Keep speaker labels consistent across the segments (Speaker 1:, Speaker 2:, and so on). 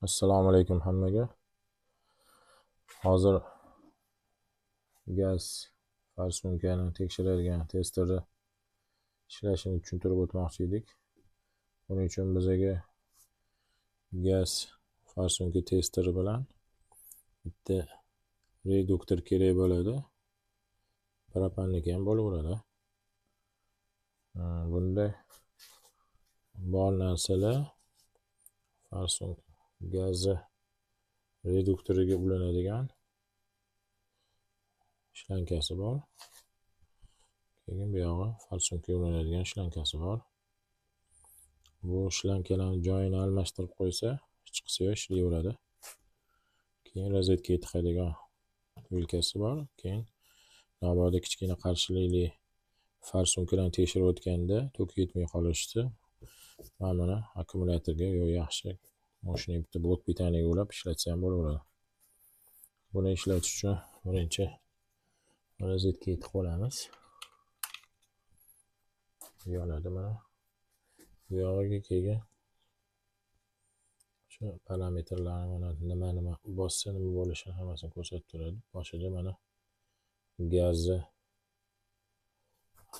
Speaker 1: Assalomu alaykum hammaga. Hozir gaz farsunkani tekshiradigan testerni ishlashini tushuntirib o'tmoqchi edik. Buning uchun bizaga gaz farsunka testeri bilan bitta reduktor kerak bo'ladi. Propanniki ham bo'laveradi. Bunda bor narsalar farsunka gazi reduktoriga ulanadigan shlankasi bor. Keyin bu yog'i farsunkaga ulanadigan shlankasi bor. Bu shlankalarni joyini almashtirib qo'ysa, hech yo'q, ishlayveradi. Keyin rozetkaga tiqadigan vilkasi bor. Keyin mabodo kichkina qarshilikli farsunkalarni tekshirib o'tganda tok yetmay qolishdi. Mana buni akkumulyatorga yo yaxshi mashina bitta blok pitaniga ulab ishlatsa ham bo'laveradi. Buni ishlatish uchun birinchi rozetkaga tiqib olamiz. Yonadi mana. Bu yog'iga keyin shu parametrlarni mana nima bossa nima bo'lishini hammasini ko'rsatib turadi. Boshida mana gazni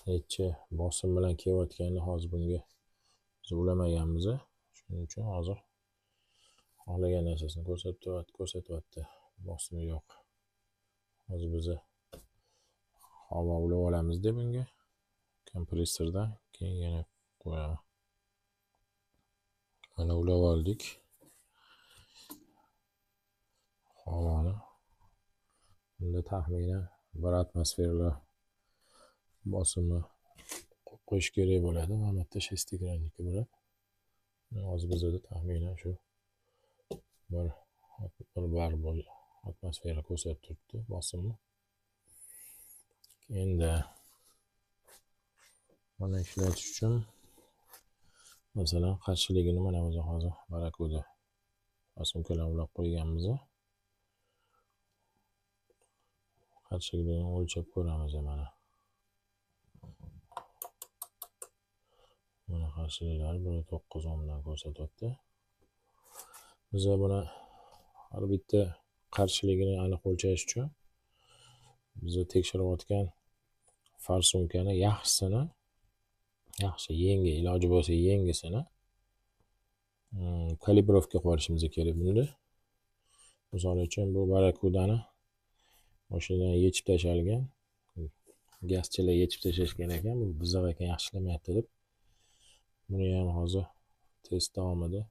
Speaker 1: necha bosim bilan kelayotganini hozir bunga biz ulamaganmiz. Shuning uchun hozir xohlagan narsasini ko'rsatyapti. Bosimi yo'q. Hozir biz havo ulab olamiz deb bunga kompressordan keyin yana qo'yaman. Mana ulab oldik havoni. Bunda taxminan 1 atmosfera bosimni qo'yish kerak bo'ladi. Mana bu yerda shestigranniki bo'ladi. Hozir bizda taxminan shu 1 bar atmosfera ko'rsatib turibdi bosimni. Endi mana ishlatish uchun masalan qarshiligini mana biz hozir Barakuda farsunkalar ulab qo'yganmiz. Qarshiligini o'lchab ko'ramiz mana. Mana qarshiliklari 1.9 ohmdan ko'rsatyapti. Biz buni har bitta qarshiligini aniq o'lchash uchun biz tekshirayotgan farsunkani yaxshisini, yaxshi yangi, iloji bo'lsa yangisini kalibrovka qilib olishimiz kerak bunda. Misol uchun bu Barakudani mashinadan yechib tashalgan, gazchilar yechib tashlashgan ekan, bu buzuq ekan, yaxshi ishlamayapti deb. Buni ham hozir test davomida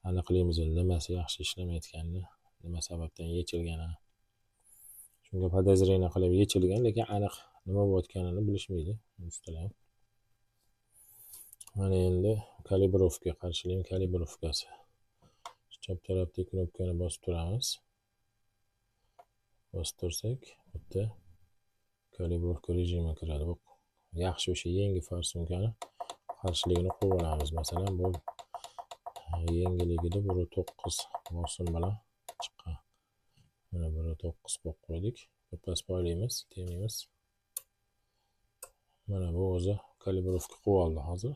Speaker 1: aniqlaymiz nimasi yaxshi ishlamayotganini, nima sababdan yechilganini. Shunga podozrение qilib yechilgan, lekin aniq nima bo'layotganini bilishmaydi ustalar. Mana endi kalibrovka, qarshilikning kalibrovkasi. Chap tarafdagi knopkani bosib turamiz. Bosib tursak, bitta kalibrovka rejimi kiradi. Bu yaxshi o'sha yangi farsunkani qarshiligini qo'yib olamiz. Masalan, bu yangiligida 1.9 bosim bilan chiqqan. Mana 1.9 qo'yib qo'ydik. Birpas poylaymiz, temaymiz. Mana bu o'zi kalibrovka qilib oldi hozir.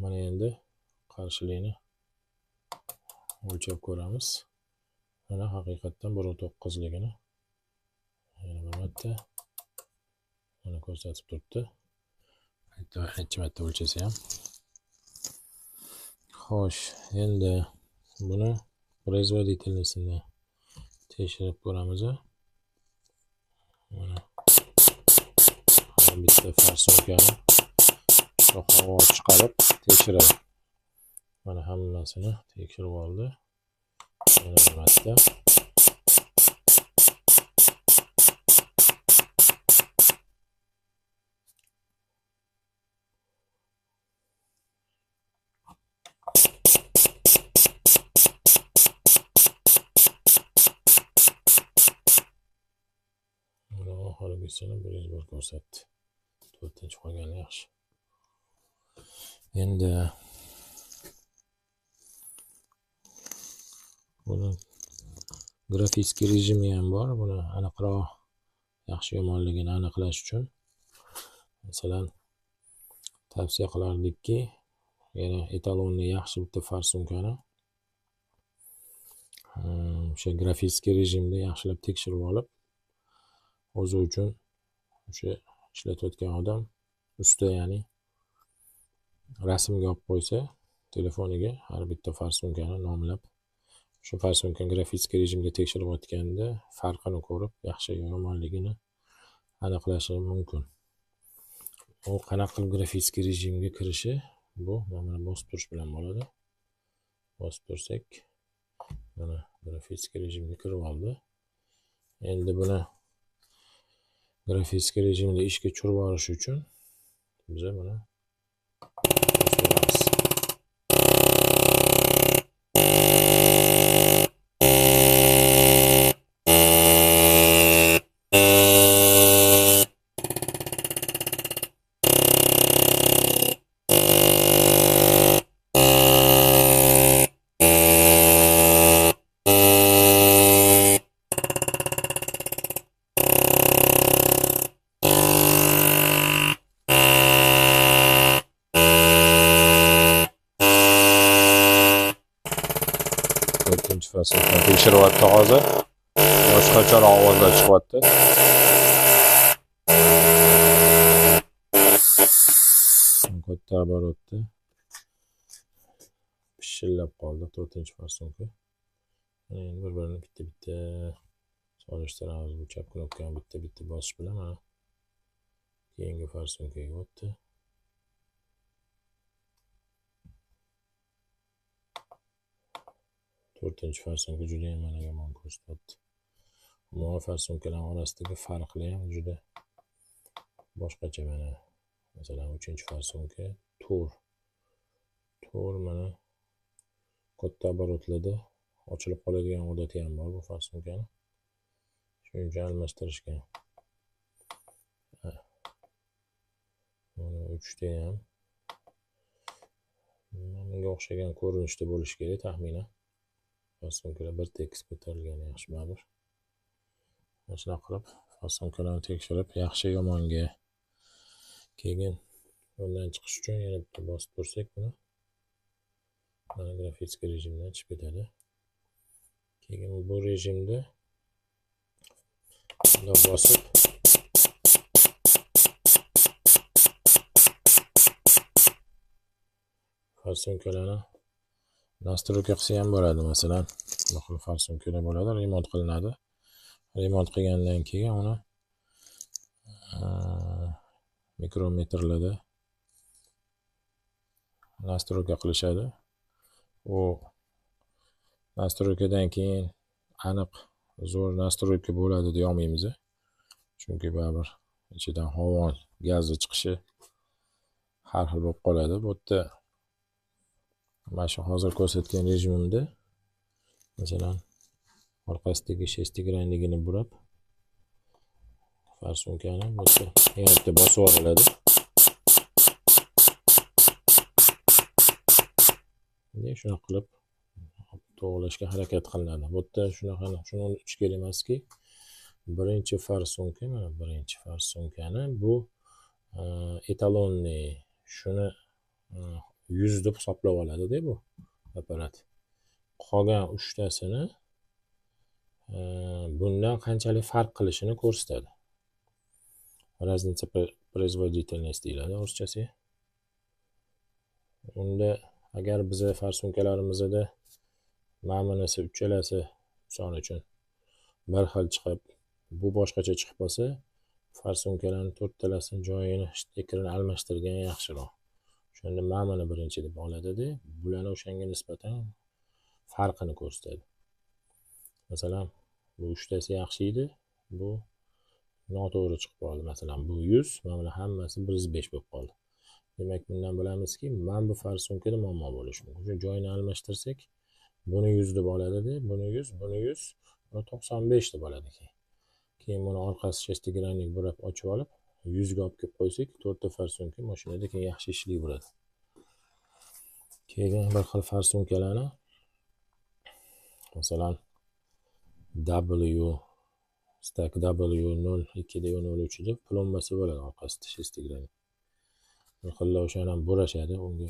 Speaker 1: Mana endi qarshilikni o'lchab ko'ramiz. Mana haqiqatdan 1.9 ligini yana bir marta mana ko'rsatib turibdi. Necha marta o'lchasa ham. Xo'sh, endi buni производительностini tekshirib ko'ramiz. Mana bitta farsunkani havo chiqarib tekshiradi. Mana hammasini tekshirib oldi. Yana bir marta. Oxirgisini 101 ko'rsatdi. 4-chi qolgani yaxshi. Endi buni grafik rejimi ham bor. Buni aniqroq yaxshi yomonligini aniqlash uchun masalan tavsiya qilardikki, yana etalonni yaxshi bitta farsunkani O'sha grafik rejimda yaxshilab tekshirib olib, o'zi uchun o'sha ishlatayotgan odam usta, ya'ni rasmga olib qo'ysa telefoniga har bitta farsunkani nomlab, shu farsunkani grafik rejimda tekshirib o'tganda farqini ko'rib, yaxshi yo yomonligini aniqlashi mumkin. U qanaqa qilib grafik rejimga kirishi, bu mana bosib turish bilan bo'ladi. Bosib tursak, mana grafik rejimga kirib oldi. Endi buni grafik rejimda ishga tushirib olish uchun biz buni bosib. Tekshiryapti hozir. Boshqacharoq ovozlar chiqyapti. Katta oborotda pishillab qoldi 4-farsunka. Endi bir-birini bitta-bitta solishtiramiz. Bu chap knopkani bitta-bitta bosish bilan mana keyingi farsunkaga o'tdi. To'rtinchi farsunka juda ham mana yomon ko'rsatyapti. Umuman farsunkalar orasidagi farqlar ham juda boshqacha. Mana masalan 3-farsunka to'r mana katta oborotlarda ochilib qoladigan odati ham bor bu farsunkani. Shuning uchun almashtirishgan. Mana 3 ta ham bunga o'xshagan ko'rinishda bo'lishi kerak taxminan. Farsunkalar bir tekis ko'tarilgani yaxshi baribir. Mana shunaqa qilib farsunkalarni tekshirib, yaxshi yomonga, keyin undan chiqish uchun yana bitta bosib tursak buni mana grafik rejimdan chiqib ketadi. Keyin bu rejimda bundoq bosib farsunkalarni nastroyka qilsa ham bo'ladi. Masalan, bu xil farsunkalar bo'ladi, remont qilinadi. Remont qilgandan keyin uni mikrometrlarda nastroyka qilishadi. U nastroykadan keyin aniq zo'r nastroyka bo'ladi deya olmaymiz. Chunki baribir ichidan havo, gazi chiqishi har xil bo'lib qoladi. Bu yerda mana shu hozir ko'rsatgan rejimimda masalan orqasidagi shestigranligini burab farsunkani bu yerda yana bitta bosib yuboriladi. Shunaqa qilib to'g'rilashga harakat qilinadi. Bu yerda shunaqa shuni unutish kerak emaski, birinchi farsunka, mana birinchi farsunkani bu etalonli shuni 100 deb hisoblab oladi-da bu apparat. Qolgan 3 tasini bundan qanchalik farq qilishini ko'rsatadi. Разница производительности deyiladi o'rischasi. Unda agar biza farsunkalarimizda mana bunisi uchalasi misol uchun bir xil chiqib, bu boshqacha chiqib qolsa, farsunkalarning to'rttalasini joyini shtekkerini almashtirgan yaxshiroq. O'shanda mana buni birinchi deb oladida, bularni o'shanga nisbatan farqini ko'rsatadi. Masalan, bu uchtasi yaxshi edi, bu noto'g'ri chiqib qoldi. Masalan, bu 100, mana bular hammasi 105 bo'lib qoldi. Demak, bundan bilamizki, mana bu farsunkada muammo bo'lishi mumkin. O'sha joyini almashtirsak, buni 100 deb oladida, buni 100, buni 100, buni 95 deb oladi keyin. Keyin buni orqasi shestigranlik burab ochib olib, 100 ga olib kelib qo'ysak, to'rtta farsunka mashinada keyin yaxshi ishlayveradi. Keyin bir xil farsunkalarni masalan W stack W02 da 03 deb plombasi bo'ladi orqasida shestigranlik. Bir xillar o'shani ham burashadi, unga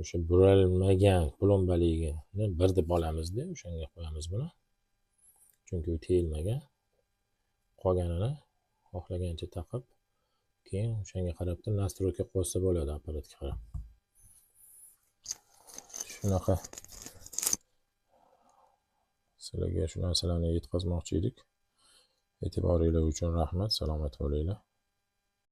Speaker 1: O'sha buralmagan plombaligini 1 deb olamizda, o'shanga qo'yamiz buni. Chunki u tegilmagan. Qolganini xohlagancha taqib, keyin o'shanga qarab turib настройка qo'ysa bo'ladi apparatga qarab. Shunaqa sizlarga shu narsalarni yetkazmoqchi edik. E'tiboringlar uchun rahmat, salomat bo'linglar.